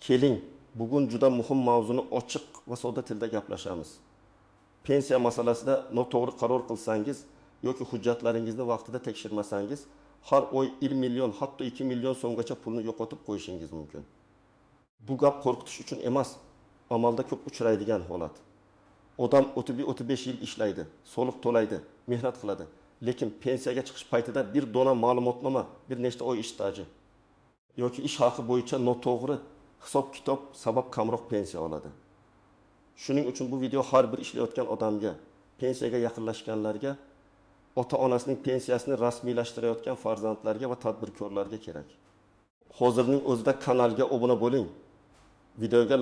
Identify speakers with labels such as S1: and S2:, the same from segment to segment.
S1: Keling, bugun juda muhim mavzuni ochiq va sodda tilda gaplashamiz. Pensiya masalasida noto'g'ri qaror qilsangiz yoki hujjatlaringizni vaqtida tekshirmasangiz, har oy 1 million, hatto 2 million so'mgacha pulni yo'qotib qo'yishingiz mumkin. Bu gap qo'rqitish uchun emas, amalda ko'p uchraydigan holat. Odam 31-35 yil ishlaydi, soliq to'laydi, mehnat qiladi. Lekin pensiyaga chiqish paytida bir dona ma'lumotnoma, bir nechta oy ish staji yoki ish haqi bo'yicha noto'g'ri hisob-kitob sabab kamroq pensiya oladi. Shuning uchun bu video har bir ishlayotgan odamga, pensiyaga yaqinlashganlarga, ota-onasining pensiyasini rasmiylashtirayotgan farzandlarga va tadbirkorlarga kerak. Hozirning o'zida kanalga obuna bo'ling. Videoga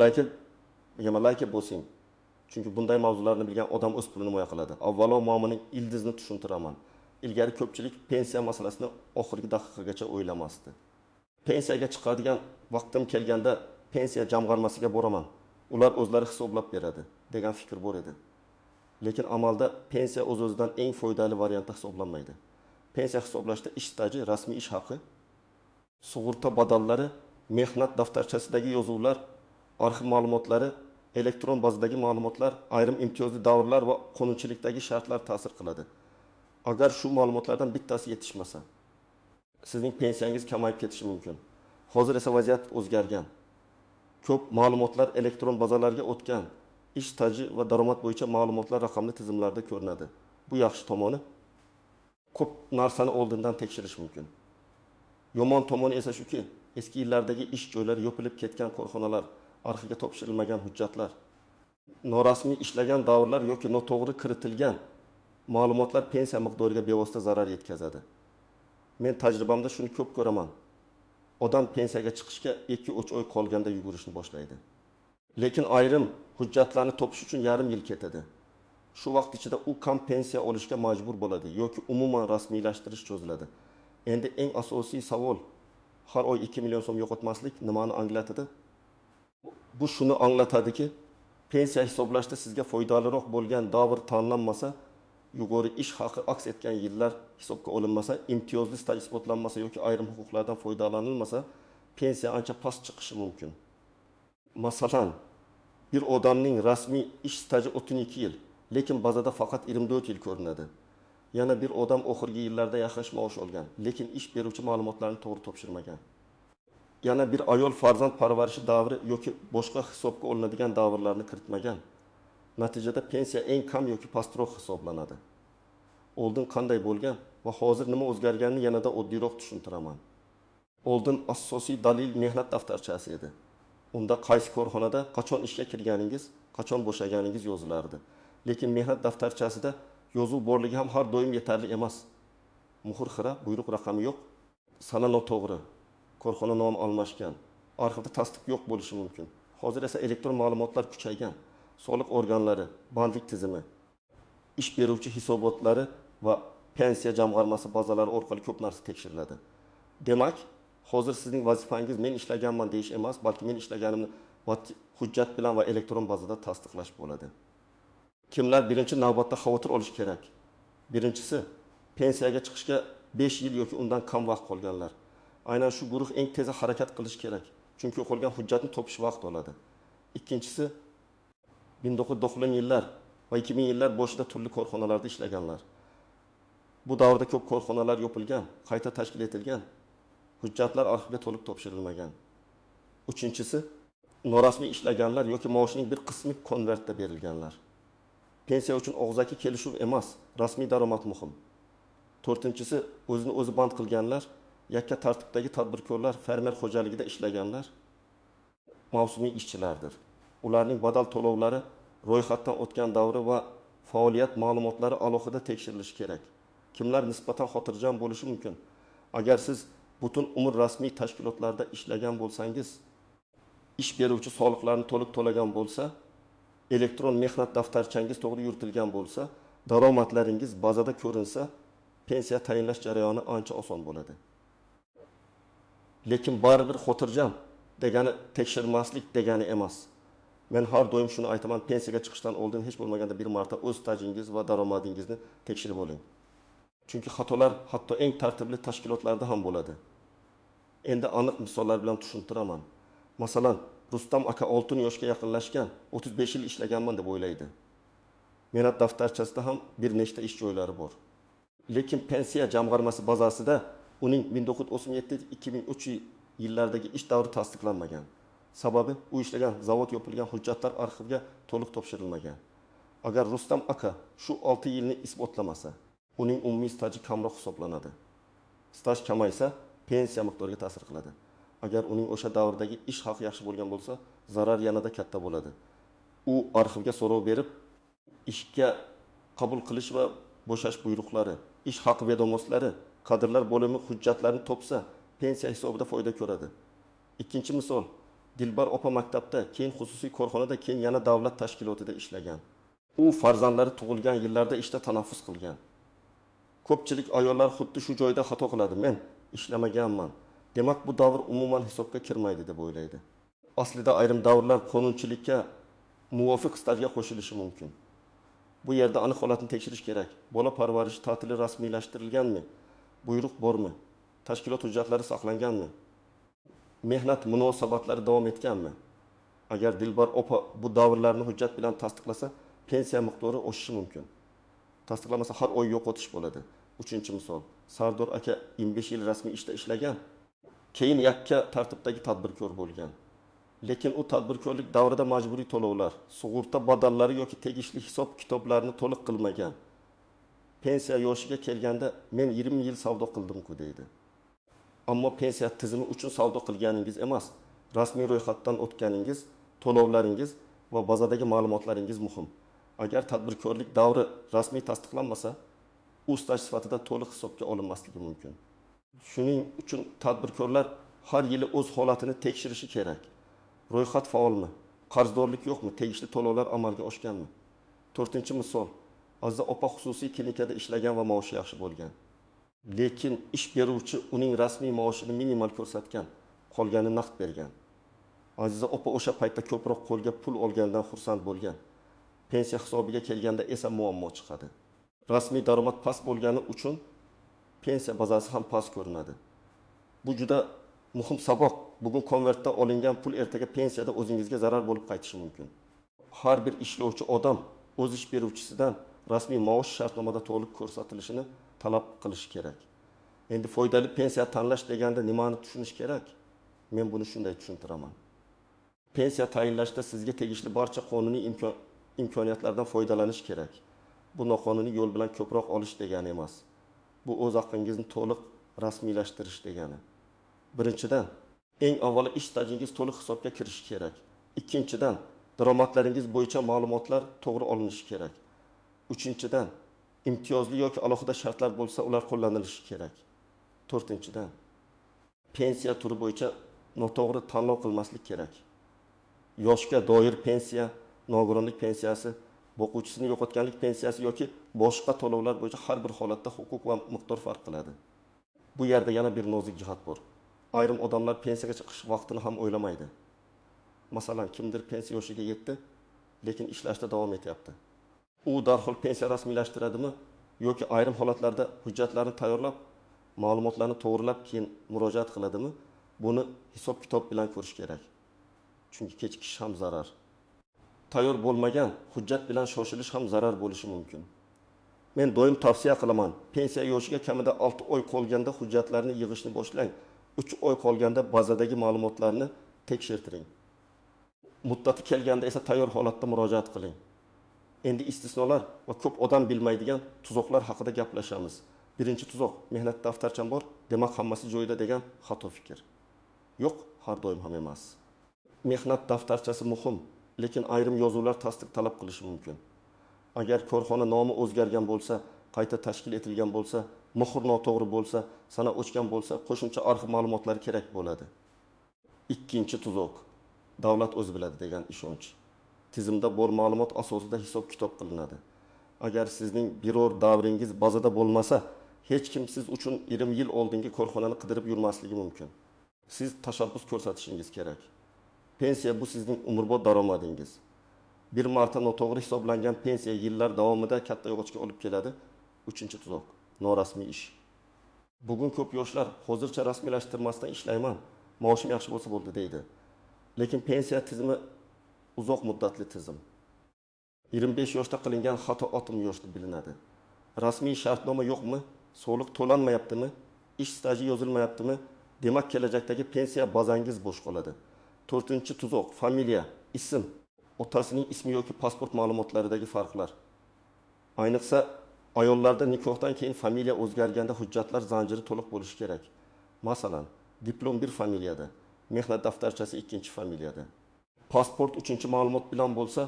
S1: like bosing. Chunki bunday mavzularni bilgan odam o'z pulini himoya qiladi. Avvalo muammoning ildizini tushuntiraman. Ilgari ko'pchilik pensiya masalasini oxirgi daqiqagacha o'ylamasdi. Pensiyaga chiqadigan vaqtim kelganda pensiya jamg'armasiga boraman, ular o'zlari hisoblab beradi degan fikr bor edi. Lekin amalda pensiya o'z-o'zidan eng foydali variantda hisoblanmaydi. Pensiya hisoblashda ish staji, rasmiy ish haqi, sug'urta badallari, mehnat daftarchasidagi yozuvlar, arxiv ma'lumotlari, elektron bazadagi ma'lumotlar, ayrim imtiyozli davrlar va qonunchilikdagi shartlar ta'sir qiladi. Agar shu ma'lumotlardan bittasi yetishmasa, sizning pensiyangiz kamayib ketishi mumkin. Hozir esa vaziyat o'zgargan. Ko'p ma'lumotlar elektron bazalarga o'tgan. Ish staji va daromad bo'yicha ma'lumotlar raqamli tizimlarda ko'rinadi. Bu yaxshi tomoni. Ko'p narsani oldindan tekshirish mumkin. Yomon tomoni esa shuki, eski yillardagi ish joylari yopilib ketgan korxonalar, arxivga topshirilmagan hujjatlar, norasmiy ishlagan davrlar yoki noto'g'ri kiritilgan ma'lumotlar pensiya miqdoriga bevosita zarar yetkazadi. Men tajribamda shuni ko'p ko'raman. Odam pensiyaga chiqishga 2-3 oy qolganda yugurishni boshlaydi. Lekin ayrim hujjatlarni topish uchun yarim yil ketadi. Shu vaqt ichida u kam pensiya olishga majbur bo'ladi yoki umuman rasmiylashtirish cho'ziladi. Endi eng asosiy savol, har oy 2 million so'm yo'qotmaslik nimani anglatadi? Bu shuni anglatadiki, pensiya hisoblashda sizga foydaliroq bo'lgan davr tanlanmasa, yuqori ish haqi aks etgan yillar hisobga olinmasa, imtiyozli staj isbotlanmasa yoki ayrim huquqlardan foydalanilmasa, pensiya ancha past chiqishi mumkin. Masalan, bir odamning rasmiy ish staji 32 yil, lekin bazada faqat 24 yil ko'rinadi. Yana bir odam oxirgi yillarda yaxshi maosh olgan, lekin ish beruvchi ma'lumotlarni to'g'ri topshirmagan. Yana bir ayol farzand parvarishi davri yoki boshqa hisobga olinadigan davrlarni kiritmagan. Natijada pensiya eng kam yoki pastroq hisoblanadi. Oldin qanday bo'lgan va hozir nima o'zgarganini yanada oddiyroq tushuntiraman. Oldin asosiy dalil mehnat daftarchasi edi. Unda qaysi korxonada qachon ishga kirganingiz, qachon bo'shaganingiz yozilardi. Lekin mehnat daftarchasida yozuv borligi ham har doim yetarli emas. Muhr xira, buyruq raqami yo'q, sana noto'g'ri, korxona nomi almashgan, arxivda tasdiq yo'q bo'lishi mumkin. Hozir esa elektron ma'lumotlar kuchaygan. Soliq organlari, bandlik tizimi, ish beruvchi hisobotlari va pensiya jamg'armasi bazalari orqali ko'p narsa tekshiriladi. Demak, hozir sizning vazifangiz men ishlaganman deyish emas, balki men ishlaganimni hujjat bilan va elektron bazada tasdiqlash bo'ladi. Kimlar birinchi navbatda xavotir olish kerak? Birinchisi, pensiyaga chiqishga 5 yil yoki undan kam vaqt qolganlar. Aynan shu guruh eng tez harakat qilish kerak, chunki yo'qolgan hujjatni topish vaqt oladi. Ikkinchisi, 1990-yillar va 2000-yillar boshida turli korxonalarda ishlaganlar. Bu davrda ko'p korxonalar yopilgan, qayta tashkil etilgan, hujjatlar arxivga to'liq topshirilmagan. Uchinchisi, norasmiy ishlaganlar yoki maoshining bir qismi konvertda berilganlar. Pensiya uchun og'zaki kelishuv emas, rasmiy daromad muhim. To'rtinchisi, o'zini o'zi band qilganlar, yakka tartibdagi tadbirkorlar, fermer xo'jaligida ishlaganlar, mavsumiy ishchilardir. Ularning badal to'lovlari, ro'yxatdan o'tgan davri va faoliyat ma'lumotlari alohida tekshirilishi kerak. Kimlar nisbatan xotirjam bo'lishi mumkin? Agar siz butun umr rasmiy tashkilotlarda ishlagan bo'lsangiz, ish beruvchi soliqlarni to'liq to'lagan bo'lsa, elektron mehnat daftarchangiz to'g'ri yuritilgan bo'lsa, daromadlaringiz bazada ko'rinsa, pensiya tayinlash jarayoni ancha oson bo'ladi. Lekin baribir xotirjam degani tekshirmaslik degani emas. Men har doim shuni aytaman, pensiyaga chiqishdan oldin hech bo'lmaganda bir marta o'z stajingiz va daromadingizni tekshirib oling. Chunki xatolar hatto eng tartibli tashkilotlarda ham bo'ladi. Endi aniq misollar bilan tushuntiraman. Masalan, Rustam aka oltin yoshga yaqinlashgan, 35 yil ishlaganman deb o'ylaydi. Mehnat daftarchasida ham bir nechta ish joylari bor. Lekin pensiya jamg'armasi bazasida uning 1997-2003 yillardagi ish davri tasdiqlanmagan. Sababi u ishlagan zavod yopilgan, hujjatlar arxivga to'liq topshirilmagan. Agar Rustam aka shu 6 yilni isbotlamasa, uning umumiy staji kamroq hisoblanadi. Staj kamaysa, pensiya miqdoriga ta'sir qiladi. Agar uning o'sha davrdagi ish haqi yaxshi bo'lgan bo'lsa, zarar yanada katta bo'ladi. U arxivga so'rov berib, ishga qabul qilish va bo'shash buyruqlari, ish haqi vedomoslari, kadrlar bo'limi hujjatlarini topsa, pensiya hisobida foyda ko'radi. Ikkinchi misol, Dilbar opa maktabda, keyin xususiy korxonada, keyin yana davlat tashkilotida ishlagan. U farzandlari tug'ilgan yillarda ishda tanaffus qilgan. Ko'pchilik ayollar xuddi shu joyda xato qiladi. Men ishlamaganman, demak bu davr umuman hisobga kirmaydi deb o'ylaydi. Aslida ayrim davrlar qonunchilikka muvofiq stajga qo'shilishi mumkin. Bu yerda aniq holatni tekshirish kerak. Bola parvarish ta'tili rasmiylashtirilganmi? Buyruq bormi? Tashkilot hujjatlari saqlanganmi? Mehnat munosabatlari davom etganmi? Agar Dilbar opa bu davrlarni hujjat bilan tasdiqlasa, pensiya miqdori oshishi mumkin. Tasdiqlamasa har oy yo'qotish bo'ladi. Uchinchi misol, Sardor aka 25 yil rasmiy ishda ishlagan, keyin yakka tartibdagi tadbirkor bo'lgan. Lekin u tadbirkorlik davrida majburiy to'lovlar, sug'urta badallari yoki tegishli hisob kitoblarni to'liq qilmagan. Pensiya yoshiga kelganda men 20 yil savdo qildim-ku deydi. Ammo pensiya tizimi uchun savdo qilganingiz emas, rasmiy ro'yxatdan o'tganingiz, to'lovlaringiz va bazadagi ma'lumotlaringiz muhim. Agar tadbirkorlik davri rasmiy tasdiqlanmasa, u staj sifatida to'liq hisobga olinmasligi mumkin. Shuning uchun tadbirkorlar har yili o'z holatini tekshirishi kerak. Ro'yxat faolmi? Qarzdorlik yo'qmi? Tegishli to'lovlar amalga oshganmi? To'rtinchi misol, Aziza opa xususiy klinikada ishlagan va maoshi yaxshi bo'lgan. Lekin ish beruvchi uning rasmiy maoshini minimal ko'rsatgan, qolganini naqd bergan. Aziza opa o'sha paytda ko'proq qo'lga pul olganidan xursand bo'lgan. Pensiya hisobiga kelganda esa muammo chiqadi. Rasmiy daromad past bo'lgani uchun pensiya bazasi ham past ko'rinadi. Bu juda muhim saboq. Bugun konvertda olingan pul ertaga pensiyada o'zingizga zarar bo'lib qaytishi mumkin. Har bir ishlovchi odam o'z ish beruvchisidan rasmiy maosh shartnomada to'liq ko'rsatilishini talab qilishi kerak. Endi foydali pensiya tanlash deganda nimani tushunish kerak? Men buni shunday tushuntiraman. Pensiya tayinlashda sizga tegishli barcha qonuniy imkoniyatlardan foydalanish kerak. Bu noqonuniy yo'l bilan ko'proq olish degani emas. Bu o'z haqqingizni to'liq rasmiylashtirish degani. Birinchidan, eng avvalo ish stajingiz to'liq hisobga kirishi kerak. Ikkinchidan, daromadlaringiz bo'yicha ma'lumotlar to'g'ri olinishi kerak. Uchinchidan, imtiyozli yoki alohida shartlar bo'lsa, ular qo'llanilishi kerak. To'rtinchidan, pensiya turi bo'yicha noto'g'ri tanlov qilmaslik kerak. Yoshga doir pensiya, nogironlik pensiyasi, boquvchisini yo'qotganlik pensiyasi yoki boshqa to'lovlar bo'yicha har bir holatda huquq va miqdor farq qiladi. Bu yerda yana bir nozik jihat bor. Ayrim odamlar pensiyaga chiqish vaqtini ham o'ylamaydi. Masalan, kimdir pensiya yoshiga yetdi, lekin ishlashda davom etyapti. U darhol pensiya rasmiylashtiradimi yoki ayrim holatlarda hujjatlarni tayyorlab, ma'lumotlarni to'g'rilab keyin murojaat qiladimi? Buni hisob-kitob bilan ko'rish kerak. Chunki kechikish ham zarar. Tayyor bo'lmagan hujjat bilan shoshilish ham zarar bo'lishi mumkin. Men doim tavsiya qilaman, pensiya yoshiga kamida 6 oy qolganda hujjatlarni yig'ishni boshlang. 3 oy qolganda bazadagi ma'lumotlarni tekshirtiring. Muddati kelganda esa tayyor holatda murojaat qiling. Endi istisnolar va ko'p odam bilmaydigan tuzoqlar haqida gaplashamiz. Birinchi tuzoq, mehnat daftarcham bor, demak hammasi joyida degan xato fikr. Yo'q, har doim ham emas. Mehnat daftarchasi muhim, lekin ayrim yozuvlar tasdiq talab qilishi mumkin. Agar korxona nomi o'zgargan bo'lsa, qayta tashkil etilgan bo'lsa, muhr noto'g'ri bo'lsa, sana o'chgan bo'lsa, qo'shimcha arxiv ma'lumotlari kerak bo'ladi. Ikkinchi tuzoq, davlat o'zi biladi degan ishonch. Tizimda bor ma'lumot asosida hisob-kitob qilinadi. Agar sizning biror davringiz bazada bo'lmasa, hech kim siz uchun 20 yil oldingi korxonani qidirib yurmasligi mumkin. Siz tashabbus ko'rsatishingiz kerak. Pensiya bu sizning umrbod daromadingiz. Bir marta noto'g'ri hisoblangan pensiya yillar davomida katta yo'qotishga olib keladi. Uchinchi tuzoq, norasmiy ish. Bugun ko'p yoshlar hozircha rasmiylashtirmasdan ishlayman, maoshim yaxshi bo'lsa bo'ldi deydi. Lekin pensiya tizimi uzoq muddatli tizim. 25 yoshda qilingan xato 60 yoshda bilinadi. Rasmiy shartnoma yo'qmi? Soliq to'lanmayaptimi? Ish staji yozilmayaptimi? Demak, kelajakdagi pensiya bazangiz bo'sh qoladi. To'rtinchi tuzoq: familiya, ism, otasining ismi yoki pasport ma'lumotlaridagi farqlar. Ayniqsa ayollarda nikohdan keyin familiya o'zgarganda hujjatlar zanjiri to'liq bo'lishi kerak. Masalan, diplom bir familiyada, mehnat daftarchasi ikkinchi familiyada. Pasport uchinchi ma'lumot bilan bo'lsa,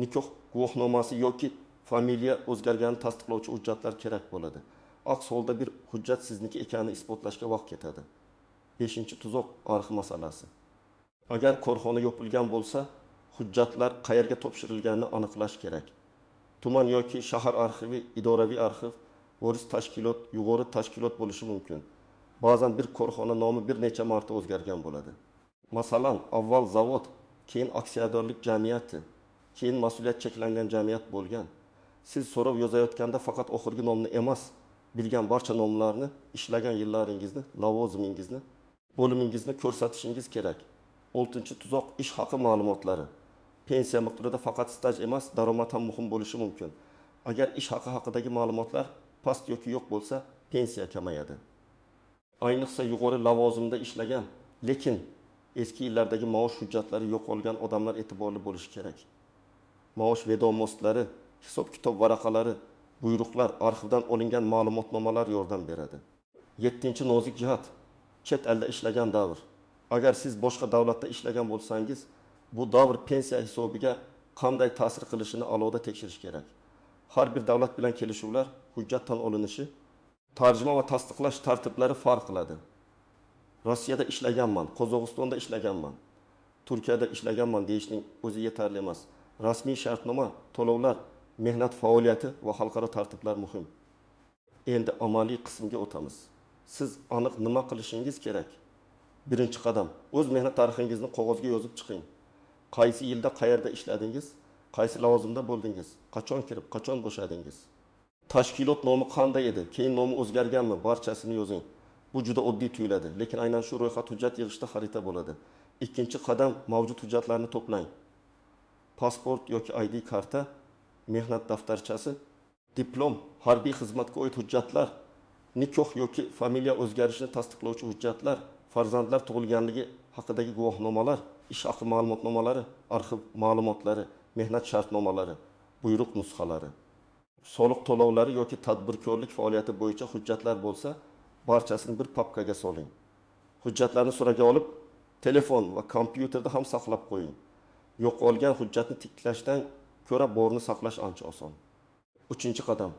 S1: nikoh guvohnomasi yoki familiya o'zgarganini tasdiqlovchi hujjatlar kerak bo'ladi. Aks holda bir hujjat sizniki ekanini isbotlashga vaqt ketadi. Beshinchi tuzoq: arxiv masalasi. Agar korxona yopilgan bo'lsa, hujjatlar qayerga topshirilganini aniqlash kerak. Tuman yoki shahar arxivi, idoraviy arxiv, voris tashkilot, yuqori tashkilot bo'lishi mumkin. Ba'zan bir korxona nomi bir necha marta o'zgargan bo'ladi. Masalan, avval zavod, keyin aksiyadorlik jamiyati, keyin mas'uliyat cheklangan jamiyat bo'lgan. Siz so'rov yozayotganda faqat oxirgi nomni emas, bilgan barcha nomlarni, ishlagan yillaringizni, lavozimingizni, bo'limingizni ko'rsatishingiz kerak. Oltinchi tuzoq: ish haqi ma'lumotlari. Pensiya miqdorida faqat staj emas, daromad ham muhim bo'lishi mumkin. Agar ish haqi haqidagi ma'lumotlar past yoki yo'q bo'lsa, pensiya kamayadi. Ayniqsa yuqori lavozimda ishlagan, lekin eski yillardagi maosh hujjatlari yo'qolgan odamlar e'tiborli bo'lishi kerak. Maosh vedomostlari, hisob-kitob varaqalari, buyruqlar, arxivdan olingan ma'lumotnomalar yordam beradi. Yettinchi nozik jihat: chet elda ishlagan davr. Agar siz boshqa davlatda ishlagan bo'lsangiz, bu davr pensiya hisobiga qanday ta'sir qilishini alohida tekshirish kerak. Har bir davlat bilan kelishuvlar, hujjat tan olinishi, tarjima va tasdiqlash tartiblari farq qiladi. Rossiyada ishlaganman, Qozog'istonda ishlaganman, Turkiyada ishlaganman deyishning o'zi yetarli emas. Rasmiy shartnoma, to'lovlar, mehnat faoliyati va xalqaro tartiblar muhim. Endi amaliy qismga o'tamiz. Siz aniq nima qilishingiz kerak? Birinchi qadam: o'z mehnat tarixingizni qog'ozga yozib chiqing. Qaysi yilda qayerda ishladingiz, qaysi lavozimda bo'ldingiz, qachon kirib, qachon bo'shadingiz? Tashkilot nomi qanday edi, keyin nomi o'zgarganmi, barchasini yozing. Bu juda oddiy tuyuladi, lekin aynan shu ro'yxat hujjat yig'ishda xarita bo'ladi. Ikkinchi qadam: mavjud hujjatlarni to'plang. Pasport yoki ID karta, mehnat daftarchasi, diplom, harbiy xizmatga oid hujjatlar, nikoh yoki familiya o'zgarishini tasdiqlovchi hujjatlar, farzandlar tug'ilganligi haqidagi guvohnomalar, ish haqi ma'lumotnomalari, arxiv ma'lumotlari, mehnat shartnomalari, buyruq nusxalari. Soliq to'lovlari yoki tadbirkorlik faoliyati bo'yicha hujjatlar bo'lsa, barchasini bir papkaga soling. Hujjatlarni so'raga olib, telefon va kompyuterda ham saqlab qo'ying. Yo'qolgan hujjatni tiklashdan ko'ra borni saqlash ancha oson. Uchinchi qadam: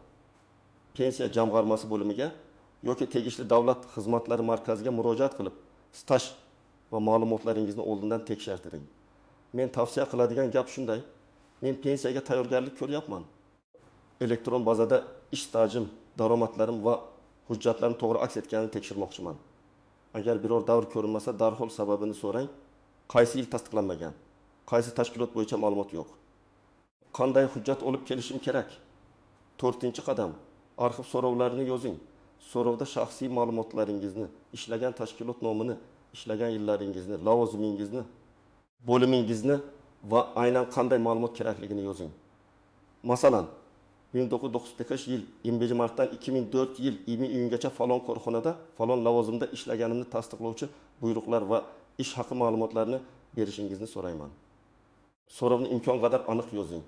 S1: pensiya jamg'armasi bo'limiga yoki tegishli davlat xizmatlari markaziga murojaat qilib, staj va ma'lumotlaringizni oldindan tekshirtiring. Men tavsiya qiladigan gap shunday: men pensiyaga tayyorgarlik ko'ryapman. Elektron bazada ish stajim, daromadlarim va hujjatlarim to'g'ri aks etganini tekshirmoqchiman. Agar biror davr ko'rinmasa, darhol sababini so'rang. Qaysi yil tasdiqlanmagan? Qaysi tashkilot bo'yicha ma'lumot yo'q? Qanday hujjat olib kelishim kerak? To'rtinchi qadam: arxiv so'rovlarini yozing. So'rovda shaxsiy ma'lumotlaringizni, ishlagan tashkilot nomini, ishlagan yillaringizni, lavozimingizni, bo'limingizni va aynan qanday ma'lumot kerakligini yozing. Masalan, 1995 yil 25 martdan 2004 yil 20 iyungacha falon korxonada, falon lavozimda ishlaganimni tasdiqlovchi buyruqlar va ish haqi ma'lumotlarini berishingizni so'rayman. So'rovni imkon qadar aniq yozing.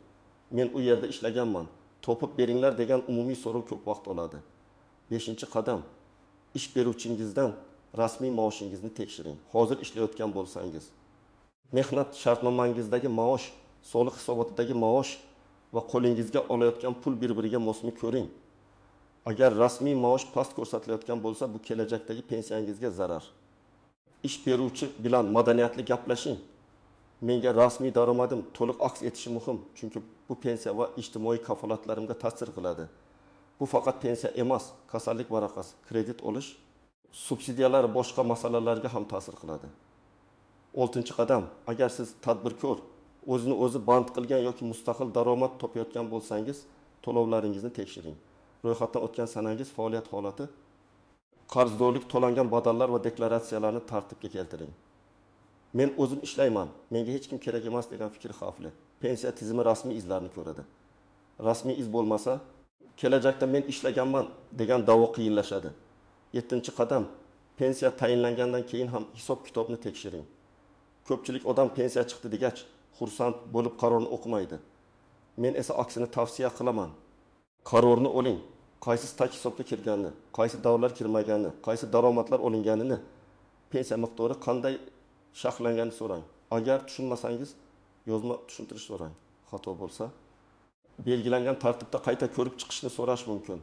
S1: Men u yerda ishlaganman, topib beringlar degan umumiy so'rov ko'p vaqt oladi. Beshinchi qadam: ish beruvchingizdan rasmiy maoshingizni tekshiring. Hozir ishlayotgan bo'lsangiz, mehnat shartnomangizdagi maosh, soliq hisobotidagi maosh va qo'lingizga olayotgan pul bir-biriga mosmi ko'ring. Agar rasmiy maosh past ko'rsatilayotgan bo'lsa, bu kelajakdagi pensiyangizga zarar. Ish beruvchi bilan madaniyatli gaplashing. Menga rasmiy daromadim to'liq aks etishi muhim, chunki bu pensiya va ijtimoiy kafolatlarimga ta'sir qiladi. Bu faqat pensiya emas, kasallik varaqasi, kredit olish, subsidiyalar, boshqa masalalarga ham ta'sir qiladi. Oltinchi qadam: agar siz tadbirkor, o'zini o'zi band qilgan yoki mustaqil daromad topayotgan bo'lsangiz, to'lovlaringizni tekshiring. Ro'yxatdan o'tgan sanangiz, faoliyat holati, qarzdorlik to'langan badallar va deklaratsiyalarni tartibga keltiring. Men o'zim ishlayman, menga hech kim kerak emas degan fikr xavfli. Pensiya tizimi rasmiy izlarni ko'radi. Rasmiy iz bo'lmasa, kelajakda men ishlaganman degan da'vo qiyinlashadi. Yettinchi qadam: pensiya tayinlangandan keyin ham hisob-kitobni tekshiring. Ko'pchilik odam pensiya chiqdi degach, xursand bo'lib qarorni o'qimaydi. Men esa aksini tavsiya qilaman. Qarorni oling, qaysi staj hisobga kirganini, qaysi davrlar kirmaganini, qaysi daromadlar olinganini, pensiya miqdori qanday sharhlanganini so'rang. Agar tushunmasangiz, yozma tushuntirish so'rang. Xato bo'lsa, belgilangan tartibda qayta ko'rib chiqishni so'rash mumkin.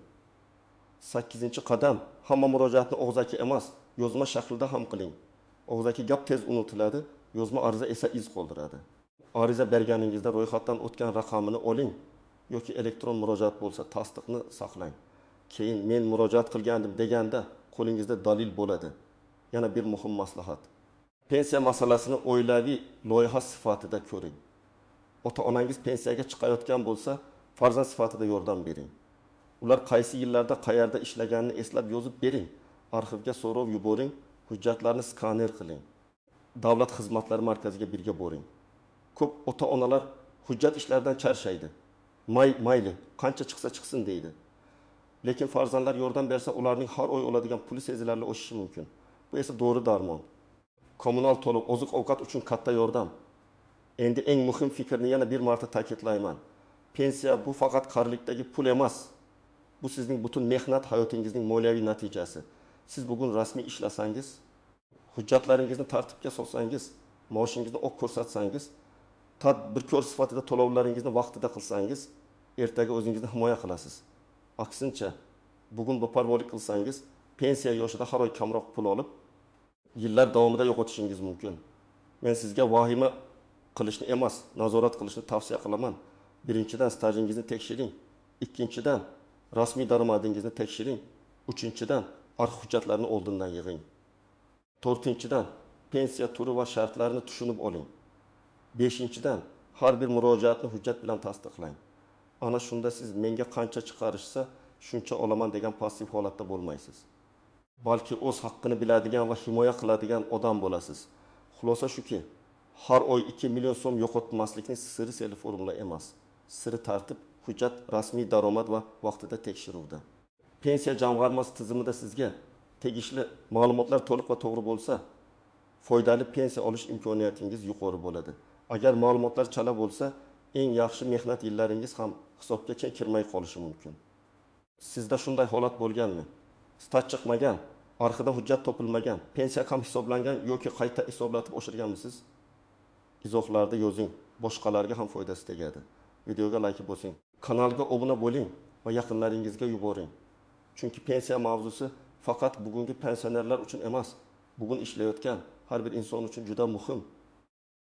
S1: Sakkizinchi qadam: hamma murojaatni og'zaki emas, yozma shaklida ham qiling. Og'zaki gap tez unutiladi, yozma ariza esa iz qoldiradi. Ariza berganingizda ro'yxatdan o'tgan raqamini oling yoki elektron murojaat bo'lsa tasdiqni saqlang. Keyin men murojaat qilgandim deganda qo'lingizda dalil bo'ladi. Yana bir muhim maslahat. Pensiya masalasini oilaviy loyiha sifatida ko'ring. Ota-onangiz pensiyaga chiqayotgan bo'lsa, farzand sifatida yordam bering. Ular qaysi yillarda qayerda ishlaganini eslab yozib bering. Arxivga so'rov yuboring, hujjatlarni skaner qiling. Davlat xizmatlari markaziga birga boring. Ko'p ota-onalar hujjat ishlaridan charchaydi. Mayli, qancha chiqsa chiqsin deydi. Lekin farzandlar yordam bersa, ularning har oy oladigan puli sezilarli oshishi mumkin. Bu esa dori darmon, kommunal to'lov, oziq-ovqat uchun katta yordam. Endi eng muhim fikrni yana bir marta ta'kidlayman. Pensiya bu faqat qarilikdagi pul emas. Bu sizning butun mehnat hayotingizning moliyaviy natijasi. Siz bugun rasmiy ishlasangiz, hujjatlaringizni tartibga solsangiz, maoshingizni oq ko'rsatsangiz, tadbirkor sifatida to'lovlaringizni vaqtida qilsangiz, ertaga o'zingizni himoya qilasiz. Aksincha, bugun beparvolik qilsangiz, pensiya yoshida har oy kamroq pul olib, yillar davomida yo'qotishingiz mumkin. Men sizga vahima qilishni emas, nazorat qilishni tavsiya qilaman. Birinchidan, stajingizni tekshiring. Ikkinchidan, rasmiy daromadingizni tekshiring. Uchinchidan, arxiv hujjatlarini oldindan yig'ing. To'rtinchidan, pensiya turi va shartlarini tushunib oling. Beshinchidan, har bir murojaatni hujjat bilan tasdiqlang. Ana shunda siz menga qancha chiqarishsa, shuncha olaman degan passiv holatda bo'lmaysiz. Balki o'z haqqini biladigan va himoya qiladigan odam bo'lasiz. Xulosa shuki, har oy 2 million so'm yo'qotmaslikning siri seli formula emas. Siri tartib, hujjat, rasmiy daromad va vaqtida tekshiruvda. Pensiya jamg'armasi tizimida sizga tegishli ma'lumotlar to'liq va to'g'ri bo'lsa, foydali pensiya olish imkoniyatingiz yuqori bo'ladi. Agar ma'lumotlar chala bo'lsa, eng yaxshi mehnat yillaringiz ham hisobgacha kirmay qolishi mumkin. Sizda shunday holat bo'lganmi? Staj chiqmagan, arxivda hujjat topilmagan, pensiya kam hisoblangan yoki qayta hisoblatib oshirganmisiz? Izohlarda yozing, boshqalarga ham foydasi tegadi. Videoga like bosing, kanalga obuna bo'ling va yaqinlaringizga yuboring. Chunki pensiya mavzusi faqat bugungi pensionerlar uchun emas, bugun ishlayotgan har bir inson uchun juda muhim.